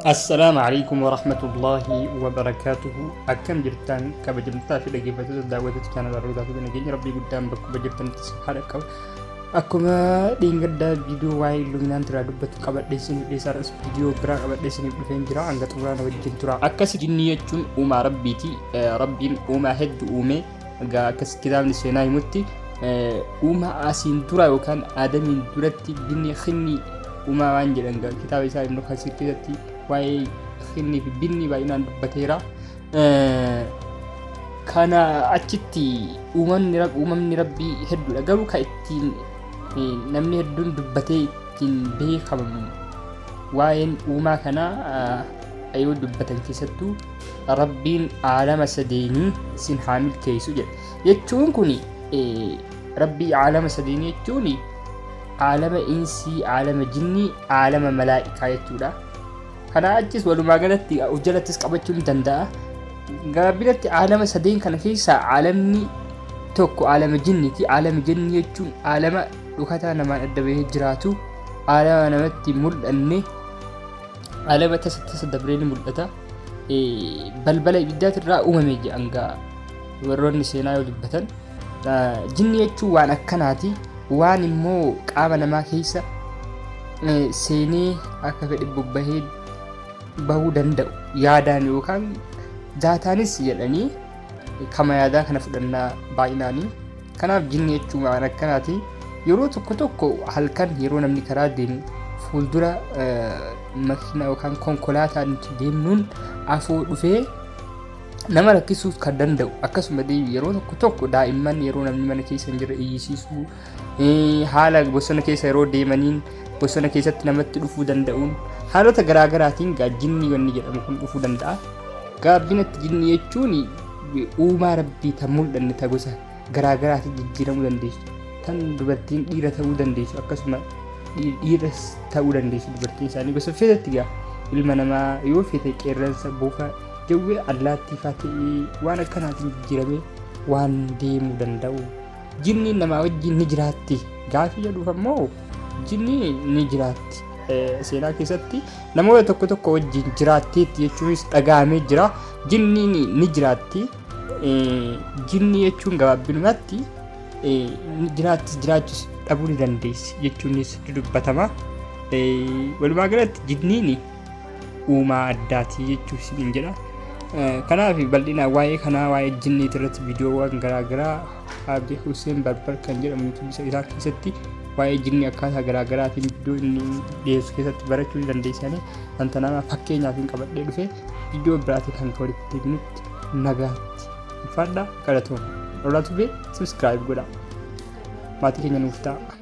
Assalaamu alaikum warahmatullaahi wabarakaatuhu. Akkam jirtan kabajamtoota fi dhaggeeffattoota daawwattoota chaanala Roodaa fi nageenya Rabbii guddaan bakkuma jirtanitti isin haa dhaqqabu. Akkuma dheengaddaa viidiyoo waa'ee Illuminaanti irraa dubbatu qabadhee isiniif dhiyeessaa har'as viidiyoo biraa qabadhee isiniif dhufeen jira hanga xumuraa na wajjin tura. Akkasi jinnii jechuun uumaa Rabbiiti. Rabbiin uumaa hedduu uume. Egaa akkas kitaabni seenaa himutti uumaa asiin dura yookaan Aadamiin duratti jinni kinni uumaa waan jedhan kitaaba isaa Ibnu Kasiir keessatti waa'ee kinnii fi binni baay'inaan dubbateera. Kana achitti uumamni rabbii hedduudha garuu kan ittiin namni hedduun dubbatee ittiin beekamu waa'een uumaa kanaa yoo dubbatan keessattuu rabbiin aalama sadeenii sin haa milkeessu jedha. Jechuun kun rabbii aalama sadeenii jechuun aalama insii, aalama jinnii, aalama malaa'ikaa jechuudha. Kanaa achis walumaa galatti of jalattis qabachuu ni danda'a. Gabaabinatti aalama sadeen kana keessaa aalamni tokko aalama jinniiti. Aalama jinnii jechuun aalama dhokataa namaan adda bahee jiraatu, aalama namatti hin mul'anne, aalama tasa tasa dabree ni mul'ata. Balbala ibiddaatirraa uumame jedhan gaa warroonni seenaa yoo dubbatan. Jinni jechuun waan akkanaati. Waan immoo qaama namaa keessa seenee akka fedhe bobbahee bahuu danda'u yaadaan yookaan daataanis jedhanii kama yaadaa kana fudhannaa baay'inaanii. Kanaaf jinni jechuun waan akkanaati. Yeroo tokko tokko halkan yeroo namni karaa deemu fuuldura makiinaa yookaan konkolaataa nuti deemnuun afoo dhufee nama rakkisuus kan danda'u akkasuma yeroo tokko tokko daa'imman yeroo namni mana keessa hin jirre iyyisiisuu haala bosona keessa yeroo deemaniin bosona keessatti namatti dhufuu danda'uun haalota garaa garaatiin gaa jinni wanni jedhamu kun dhufuu danda'a. Gaabbinatti jinni jechuun uumaa rabbii tan mul'anne ta gosa garaa garaatiin jijjiiramuu dandeessu. Tan dubartiin dhiira ta'uu dandeessu akkasuma dhiiras ta'uu dandeessu dubartiin isaanii gosa feetetti gaa ilma namaa yoo feete qeerransa bofa jawwee allaattii faa ta'ee waan akkanaatiin jijjiiramee waan deemuu danda'u. Jinni namaa wajjin ni jiraatti gaafii jedhuuf ammoo jinni ni jiraatti. Seenaa keessatti namoota tokko tokko wajjin jiraatteetti jechuunis dhaga'amee jira. Jinni ni jiraatti. Jinni jechuun gabaabinumatti jiraattis jiraachus dhabuu ni dandeessi jechuunis ni dubbatama. Walumaa galatti jinniin uumaa addaati jechuuf isiniin jedha. Kanaaf bal'inaan waa'ee kanaa waa'ee jinniiti irratti viidiyoowwan garaagaraa Abdi Hussein Barbar kan jedhamu YouTube isaa keessatti waa'ee jinnii akkaataa garaagaraatiin viidiyoo inni dhiyeessu keessatti barachuu ni dandeessanii. Wanta nama fakkeenyaaf hin qabadhee dhufe viidiyoo biraatiin hanga walitti deebinutti nagaatti. Ulfaadhaa galatooma. Olaa Tubee subscribe godhaa. Maatii keenya nuuf ta'a.